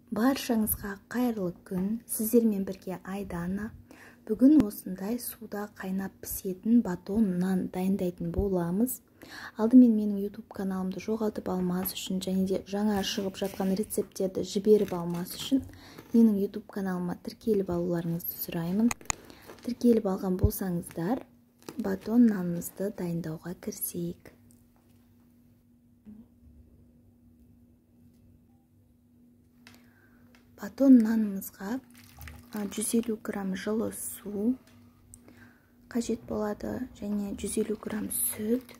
Баршаңызға қайырлы күн. Сіздермен бірге Айдана. Бүгін осындай суда қайнап пісетін батон нан дайындайтын боламыз. Алдымен менің YouTube каналымды жоғалтып алмас үшін және де жаңа шығып жатқан рецепттерді жіберіп алмас үшін менің YouTube каналыма тіркеліп алуларыңызды сұраймын. Тіркеліп алған болсаңыздар, батон нанымызды дайындауға кірісейік. Батон нанымызға 150 грамм жылы су қажет болады және 150 грамм сүт,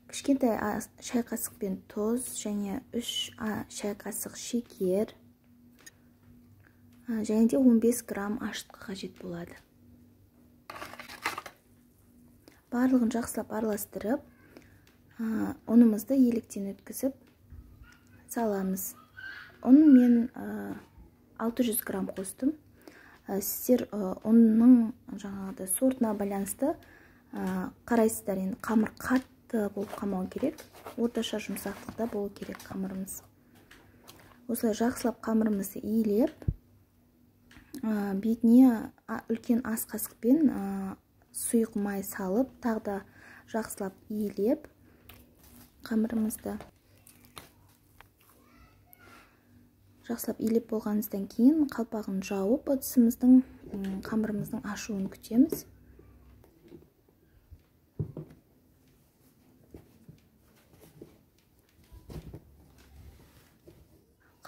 кішкентай шай қасықпен тұз және 3 шай қасық шекер және де 15 грамм ашытқы қажет болады. Барлығын жақсылап араластырып, ұнымызды електен өткізіп саламыз. Ұн мен 600 грамм қостым. Сіздер ұнның жаңағыдай сортына байланысты қарайсыздар. Енді қамыр қатты болып қалмау керек, орташа жұмсақтықта болу керек қамырымыз. Осылай жақсылап қамырымызды илеп, бетіне үлкен ас қасықпен сұйық май салып, тағы да жақсылап илеп қамырымызды жақсылап илеп болғанымыздан кейін қалпағын жауып, ыдысымыздың, қамырымыздың ашуын күтеміз.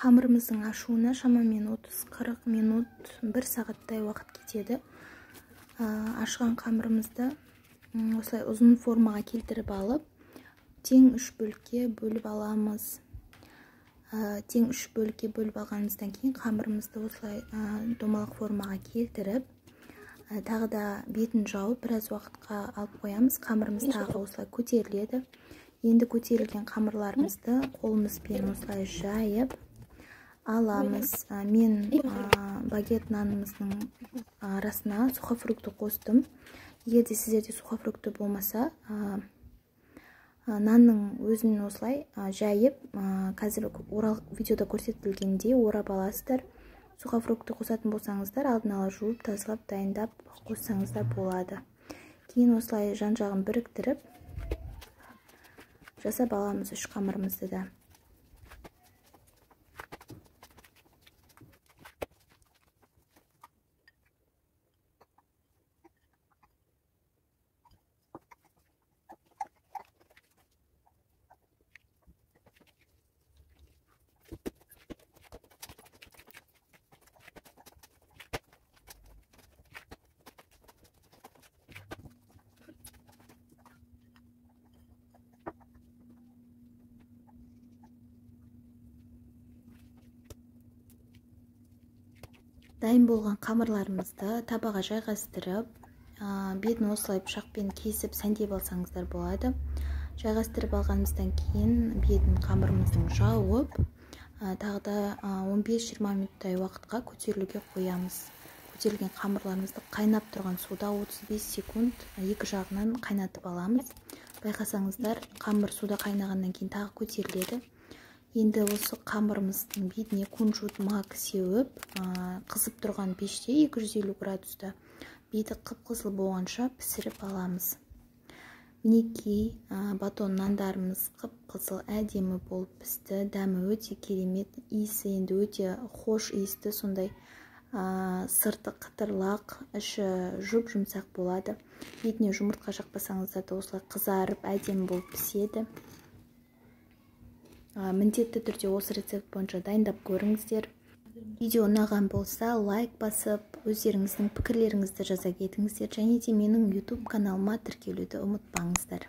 Қамырымыздың ашуына шамамен 30-40 минут, 1 сағаттай уақыт кетеді. Ашыған қамырымызды осылай ұзын формаға келтіріп алып, тең 3 бөлікке бөліп аламыз. Тең 3 бөлікке бөліп алғанымыздан кейін қамырымызды осылай домалақ формаға келтіріп, тағы да бетін жауып біраз уақытқа алып қоямыз. Қамырымыз тағы осылай көтеріледі. Енді көтерілген қамырларымызды қолымызбен осылай жайып аламыз. Мен багет нанымыздың арасына сухофрукты қостым. Егер де сіздерде сухофрукты болмаса, нанның өзін осылай жайып, қазір видеода көрсетілгендей орап аласыздар. Сухофрукты қосатын болсаңыздар, алдын ала жуып, тазалап, дайындап қоссаңыздар болады. Кейін осылай жан-жағын біріктіріп жасап аламыз үш қамырымызды да. Дайын болған қамырларымызды табаға жайғастырып, бетін осылай пышақпен кесіп сәндеп алсаңыздар болады. Жайғастырып алғанымыздан кейін бетін қамырымыздың жауып, тағы да 15-20 минуттай уақытқа көтерілуге қоямыз. Көтерілген қамырларымызды қайнап тұрған суда 35 секунд екі жағынан қайнатып аламыз. Байқасаңыздар, қамыр суда қайнағаннан кейін тағы көтеріледі. Енді осы қамырымыздың бетіне кунжут мак сеуіп, қызып тұрған пеште 250 градуста беті қып-қызыл болғанша пісіріп аламыз. Мінекей, батон нандарымыз қып-қызыл әдемі болып пісті. Дәмі өте керемет, иісі енді өте хош иісті, сондай сырты қытырлақ, іші жұп-жұмсақ болады. Бетіне жұмыртқа жақпасаңыздар да осылай қызарып әдемі болып піседі. Міндетті түрде осы рецепт бойынша дайындап көріңіздер. Видео ұнаған болса, лайк басып, өздеріңіздің пікірлеріңізді жаза кетіңіздер және де менің YouTube каналыма тіркелуді ұмытпаңыздар.